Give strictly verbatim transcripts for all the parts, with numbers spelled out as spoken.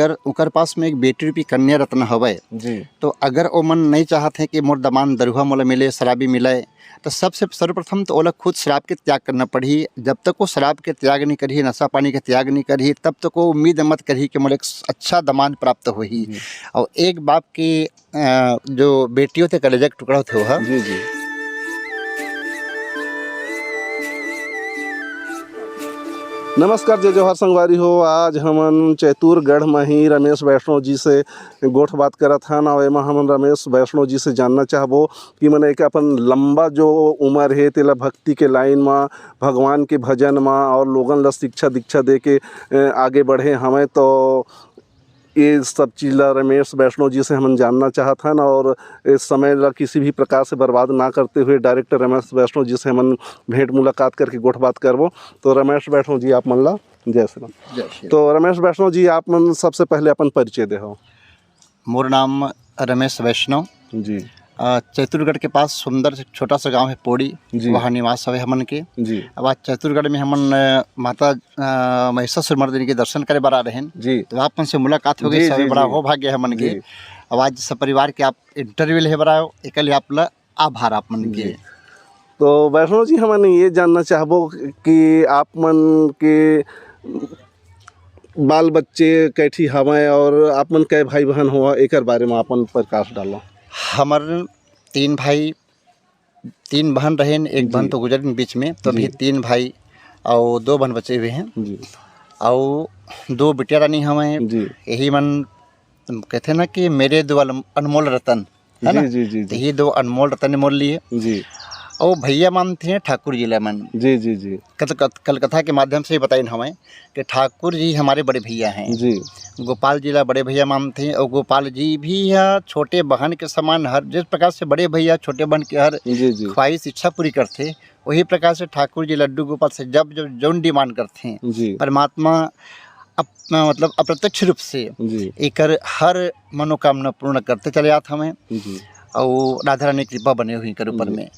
अगर उनकर पास में एक बेटी रूपी कन्या रत्न हवय, जी। तो अगर ओ मन नहीं चाहत हे कि मोर दमांद दरुहा मोला मिले, शराबी मिले, तो सबसे सर्वप्रथम तो ओला खुद शराब के त्याग करना पड़ही। जब तक वो शराब के त्याग नहीं करही, नशा पानी के त्याग नहीं करही, तब तक वो उम्मीद मत करही कि मोला एक अच्छा दमांद प्राप्त होही। जी। और एक बाप की, अ, जो बेटी होथे, कलेजा के टुकड़ा होथे, वो ह। जी, जी। नमस्कार, जय जोहार संगवारी हो। आज हमन चैतुरगढ़ म ही रमेश वैष्णव जी से गोठ बात करत हन, और एमा हमन रमेश वैष्णव जी से जानना चाहबो कि मने एक अपन लंबा जो उम्र हे, तेला भक्ति के लाइन म, भगवान के भजन म और लोगन ल शिक्षा दीक्षा दे के, अ, आगे बढ़े हवय। तो ये सब चीज ला रमेश वैष्णव जी से हमन जानना चाहत हन, और इस समय ला किसी भी प्रकार से बर्बाद ना करते हुए direct रमेश वैष्णव जी से हमन भेंट मुलाकात करके गोठ बात करबो। तो रमेश वैष्णव जी, आप मन ला जय श्री राम। जय श्री राम। तो रमेश वैष्णव जी, आप मन सबसे पहले अपन परिचय देहो। मोर नाम रमेश वैष्णव। जी। अ, चैतुरगढ़ के पास सुंदर से छोटा सा गांव है पोड़ी, जी। वहाँ निवास हवे हमन के। जी। अब आज चैतुरगढ़ में हमन, अ, माता, अ, महिषासुर मर्दिनी के दर्शन करे बर आ रहेन। जी। तो आप मन से मुलाकात हो गई, जी, सब जी, बड़ा जी। हो भाग्य हमन के। जी। अब आज सपरिवार के आप interview लेहे बर आयो, एकर लिए आप ला आभार आप मन के। जी। तो वैष्णव जी, हमन ये जानना चाहबो कि आप मन के बाल बच्चे कैठी हवय और आप मन कै भाई बहन हो, एकर बारे में अपन प्रकाश डालो। हमर तीन भाई, तीन बहन रहेन, एक जी। बहन तो गुजरिन बीच में, तो जी। अभी तीन भाई और दो बहन बचे हुए हैं। जी। और दो बिटिया रानी हवय। जी। यही मन कहथे ना कि मेरे दो अल-, अनमोल रतन, है जी, ना? जी, जी, तो जी। ये दो अनमोल रतन मोर लिए। जी। और भैया मानथे ठाकुर जी ला मन। जी, जी, जी। कत-, कत-, कलकत्ता के माध्यम से ही बताइन हवय कि ठाकुर जी हमारे बड़े भैया हैं। जी। गोपाल जी ला बड़े भैया मानथे और गोपाल जी भी ह छोटे बहन के समान हर जिस प्रकार से बड़े भैया छोटे बहन के हर जी, जी। ख्वाहिश इच्छा पूरी करथे, वही प्रकार से ठाकुर जी लड्डू गोपाल से जब, जब जौन demand करथे, जी। परमात्मा अप-, मतलब अप्रत्यक्ष रूप से जी। एकर हर मनोकामना पूर्ण करते चले आत हवय। जी। अउ राधा रानी कृपा बने हुई कर ऊपर जी। में।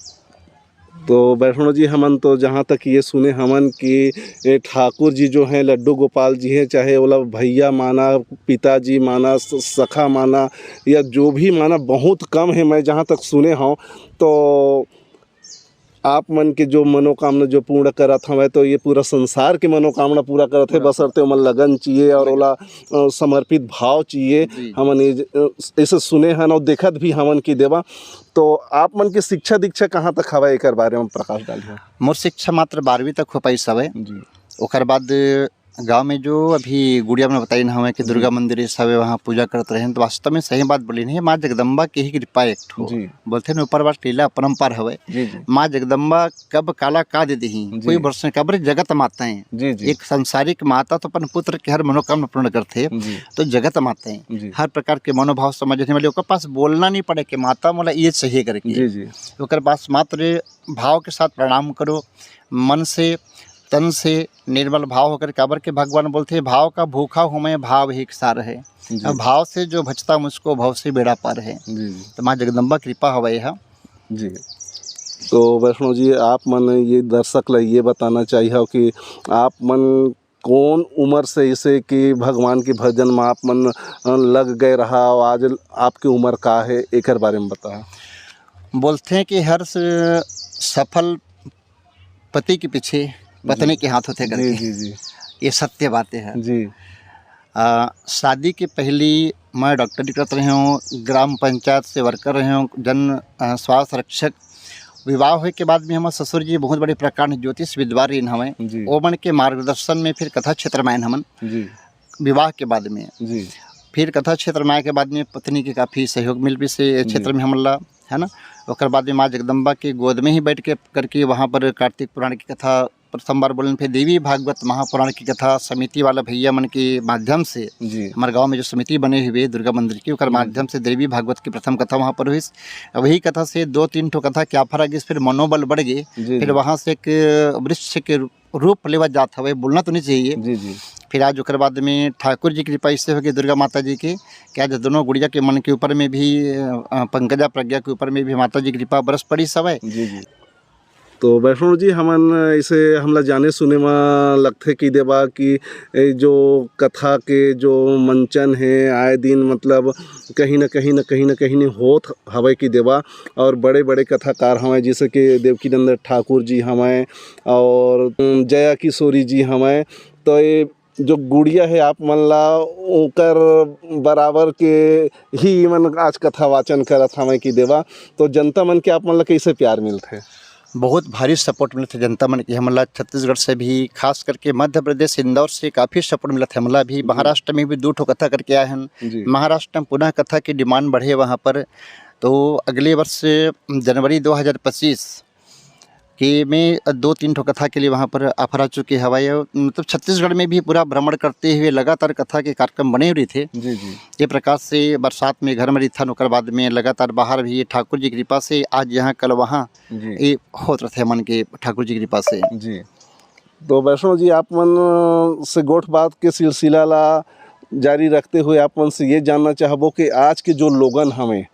तो वैष्णव जी, हमन तो जहाँ तक ये सुने हवन कि ए ठाकुर जी जो हैं, लड्डू गोपाल जी हैं, चाहे ओला भैया माना, पिताजी माना, स-, सखा माना, या जो भी माना, बहुत कम है। मैं जहाँ तक सुने हौं, तो आप मन के जो मनोकामना जो पूर्ण करत हवय, तो ये पूरा संसार के मनोकामना पूरा करत हे, पूरा। बशर्ते ओमन लगन चाहिए और ओला, अ, समर्पित भाव चाहिए। जी। हमन ये ज-, अ, ऐसे सुने हन और देखत भी हमन की देवा। तो आप मन के शिक्षा दीक्षा कहाँ तक हवय, एकर बारे में प्रकाश डालिए। मोर शिक्षा मात्र बारहवीं तक हो पाइस हवय। जी। ओकर बाद गाँव में जो अभी गुड़िया मन बताइन हवय कि जी। दुर्गा मंदिर इस हवे, वहाँ पूजा करत रहेन, तो वास्तव में सही बात बोलिन हे, माँ जगदम्बा के ही कृपा एक ठो। जी। बोलथे न, ऊपर वाला लीला अपरंपार हवय। जी, जी। माँ जगदम्बा कब काला का दे देही, जी। कोई भरोसा नहीं, काबर जगत माता है। जी, जी। एक संसारिक माता तो अपन पुत्र के हर मनोकामना पूर्ण करथे, जी। तो जगत माता है। जी। हर प्रकार के मनोभाव समझने वाली, ओकर पास बोलना नहीं पड़े कि माता मोला ये चाहिए करके। जी, जी। ओकर पास मात्र भाव के साथ प्रणाम करो, मन से, तन से निर्मल भाव होकर, काबर के भगवान बोलथे, "भाव का भूखा हूँ मैं, भाव ही एक सार है।" जी। अब भाव से जो भजता मुझको, भव से बेड़ा पार है। जी, जी। तो माँ जगदम्बा कृपा हवय ह। जी। तो वैष्णव जी, आप मन ये दर्शक ला ये बताना चाहिए कि आप मन कौन उम्र से इसे कि भगवान के भजन में आप मन, अ, लग गए रहा और आज आपकी उम्र का है, एकर बारे में बताओ। बोलथे कि हर स-, सफल पति के पीछे पत्नी जी। के हाथ होथे जी, करके। जी, जी। ये सत्य बातें हैं। जी। अ, शादी के पहली मैं डॉक्टरी करत रहे हूँ, ग्राम पंचायत से वर्कर रहे हूँ, जन, अ, स्वास्थ्य रक्षक। विवाह होए के बाद में हमर ससुर जी बहुत बड़े प्रकांड ज्योतिष विद्वान रहिन हवय। जी। ओमन के मार्गदर्शन में फिर कथा क्षेत्र में आयन हमन। जी। विवाह के बाद में। जी। फिर कथा क्षेत्र में आए के बाद में पत्नी के काफ़ी सहयोग मिल भी से जी। क्षेत्र में हमन ला, है ना? ओकर बाद में माँ जगदम्बा के गोद में ही बैठ के करके वहाँ पर कार्तिक पुराण की कथा प्रथम बार बोलन, फिर देवी भागवत महापुराण की कथा समिति वाला भैया मन के माध्यम से, जी। हमारे गांव में जो समिति बने हुए दुर्गा मंदिर की, ओकर हम्म। माध्यम से देवी भागवत की प्रथम कथा वहाँ पर हुई। वही कथा से दो तीन ठो कथा क्या फरा गिस, फिर मनोबल बढ़ गए। जी, फिर जी। वहाँ से एक वृक्ष के रू-, रूप लेवा जात हवे, बोलना तो नहीं चाहिए। जी, जी। फिर आज ओकर बाद में ठाकुर जी की कृपा इससे होगी, दुर्गा माता जी की, कि आज दोनों गुड़िया के मन के ऊपर में भी, अ, पंकजा प्रज्ञा के ऊपर में भी माता जी की कृपा बरस पड़ी सब है। जी, जी। तो वैष्णव जी, हमन इसे हमला जाने सुने म लगथे कि देवा कि ए जो कथा के जो मंचन हे, आए दिन मतलब कहीं न कहीं न, कहीं न कहीं न होत हवय कि देवा, और बड़े-बड़े कथाकार हवय, जैसे कि देवकीनंद ठाकुर जी हवय और, उम, जया किशोरी जी हवय। तो ये जो गुड़िया हे आप मन ला, ओकर बराबर के ही मन आज कथा वाचन करत हवय कि देवा। तो जनता मन के आप मन ला कैसे प्यार मिलथे? बहुत भारी support मिलथे जनता मन के हमला। छत्तीसगढ़ से भी, खास करके मध्य प्रदेश, इंदौर से काफ़ी support मिलथे हमला भी। जी। महाराष्ट्र में भी दू ठो कथा करके आए हन। जी। महाराष्ट्र में पुनः कथा की demand बढ़े वहाँ पर, तो अगले वर्ष जनवरी दो हज़ार पच्चीस के में दो तीन ठो कथा के लिए वहाँ पर offer आ चुके हवय। मतलब छत्तीसगढ़ में भी पूरा भ्रमण करते हुए लगातार कथा के कार्यक्रम बने रहिथे। जी, जी। ये प्रकार से बरसात में घर में रहिथन, ओकर बाद में लगातार बाहर भी, ठाकुर जी की कृपा से आज यहाँ कल वहाँ जी। ये होत रहिथे हमन के ठाकुर जी की कृपा से। जी। तो वैष्णव जी, आप मन से गोठ बात के सिलसिला ला जारी रखते हुए आप मन से ये जानना चाहबो कि आज के जो लोगन हवे,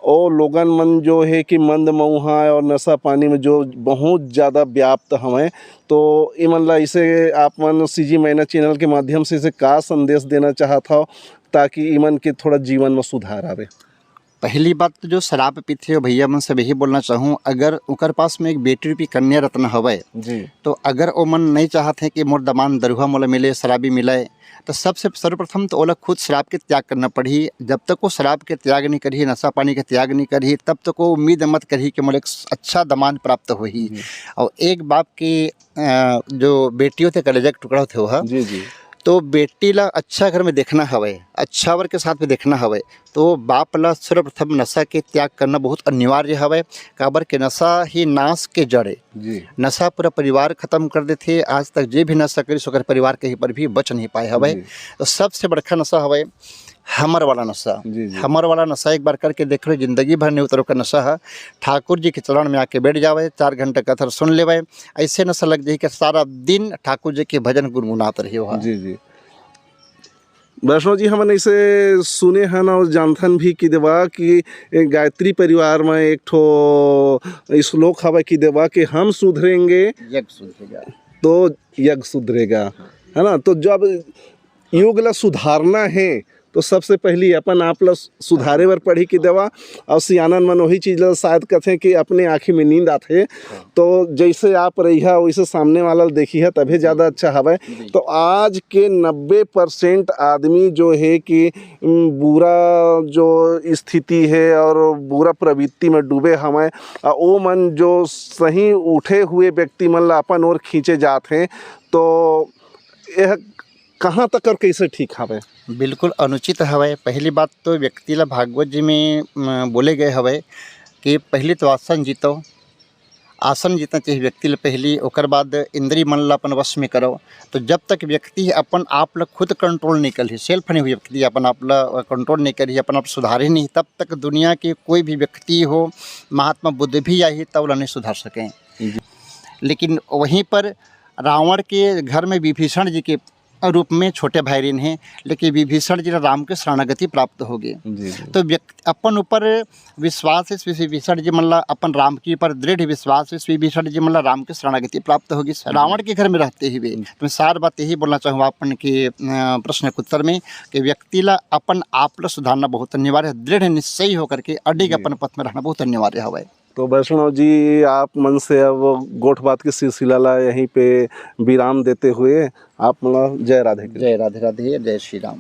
ओ लोगन मन जो हे कि मंद मऊहा और नशा पानी में जो बहुत ज़्यादा व्याप्त हवे, तो इमन ला इसे आप मन CG मैना channel के माध्यम से इसे का संदेश देना चाहत हव, ताकि इमन के थोड़ा जीवन में सुधार आवे? पहली बात तो जो शराब पीथे हो भैया मन से यही बोलना चाहूँ, अगर ओकर पास में एक बेटी रूपी कन्या रत्न हवय, जी। तो अगर ओ मन नहीं चाहत हे कि मोर दमान दरुहा मोला मिले, शराबी मिले, तो सबसे सर्वप्रथम तो ओला खुद शराब के त्याग करना पड़ही। जब तक वो शराब के त्याग नहीं करही, नशा पानी के त्याग नहीं करही, तब तक वो उम्मीद मत करही कि मोला एक अच्छा दमान प्राप्त होही। जी। और एक बाप के, अ, जो बेटी होथे, कलेजा के टुकड़ा होथे, वह जी, जी। तो बेटी ला अच्छा घर में देखना हवय, अच्छा वर के साथ में देखना हवय, तो बाप ला सर्वप्रथम नशा के त्याग करना बहुत अनिवार्य हवय। काबर के नशा ही नाश के जड़ ए। जी। नशा पूरा परिवार खत्म कर देथे। आज तक जे भी नशा करिस, ओकर परिवार कहीं पर भी बच नहीं पाए हवय। जी। तो सबसे बड़का नशा हवय हमर वाला नशा। जी, जी। हमर वाला नशा एक बार करके देख लो, जिंदगी भर नहीं उतरो का नशा है। ठाकुर जी के चरण में आके बैठ जावे, चार घंटा कथा सुन लेवे, ऐसे नशा लग जाही कि सारा दिन ठाकुर जी के भजन गुनगुनात रही वहाँ। जी, जी। वैष्णव जी, हमन ऐसे सुने हन और जानथन भी कि देवा कि गायत्री परिवार में एक ठो श्लोक हवय कि देवा कि हम सुधरेंगे यज्ञ सुधरेगा। तो यज्ञ सुधरेगा, है ना? तो जब युग ला सुधारना है, तो सबसे पहली अपन आप ला सुधारे बर पड़ही कि देवा। और सियानन मन वही चीज ला शायद कथे कि अपने आँखी में नींद आथे, हाँ। तो जैसे आप रहिहा, वैसे सामने वाला ला देखिहा, तभे जी। ज्यादा अच्छा हवय। जी। तो आज के नब्बे percent आदमी जो है कि, उम, बुरा जो स्थिति है और बुरा प्रवृत्ति में डूबे हवय, आ ओ मन जो सही उठे हुए व्यक्ति मन ला अपन ओर खींचे जात हैं, तो यह कहाँ तक और कैसे ठीक हवे? बिल्कुल अनुचित हवय। पहली बात तो व्यक्ति ला भागवत जी में, म, बोले गए हवय कि पहली तो आसन जीतो, आसन जीतना चाहिए व्यक्ति ला पहली, ओकर बाद इंद्री मन ला अपन वश में करो। तो जब तक व्यक्ति अपन आप ला खुद control नहीं करही, self नहीं हुई व्यक्ति अपन आप ला control नहीं करही, अपन आप सुधारे नहीं, तब तक दुनिया के कोई भी व्यक्ति हो, महात्मा बुद्ध भी आही, तब ला नहीं सुधार सके। जी। लेकिन वहीं पर रावण के घर में विभीषण जी के रूप में छोटे भाई रहिन हे, लेकिन विभीषण जी ला राम के शरणागति प्राप्त होगे। जी, जी। तो व्यक्ति अपन ऊपर विश्वास हे, विभीषण जी मन ला अपन राम के ऊपर दृढ़ विश्वास हे, विभीषण जी मन ला राम के शरणागति प्राप्त होगे। जी। रावण के घर में रहते हुए जी। तो मैं सार बात यही बोलना चाहूँ आप मन के, अ, प्रश्न के उत्तर में कि व्यक्ति ला अपन आप ला सुधारना बहुत अनिवार्य है, दृढ़ निश्चयी होकर के अडिग जी। अपन पथ में रहना बहुत अनिवार्य हवय। तो वैष्णव जी, आप मन से अब गोठ बात के सिलसिला ला यहीं पे विराम देते हुए आप मन ला जय राधे कृष्ण। जय राधे राधे, जय श्री राम।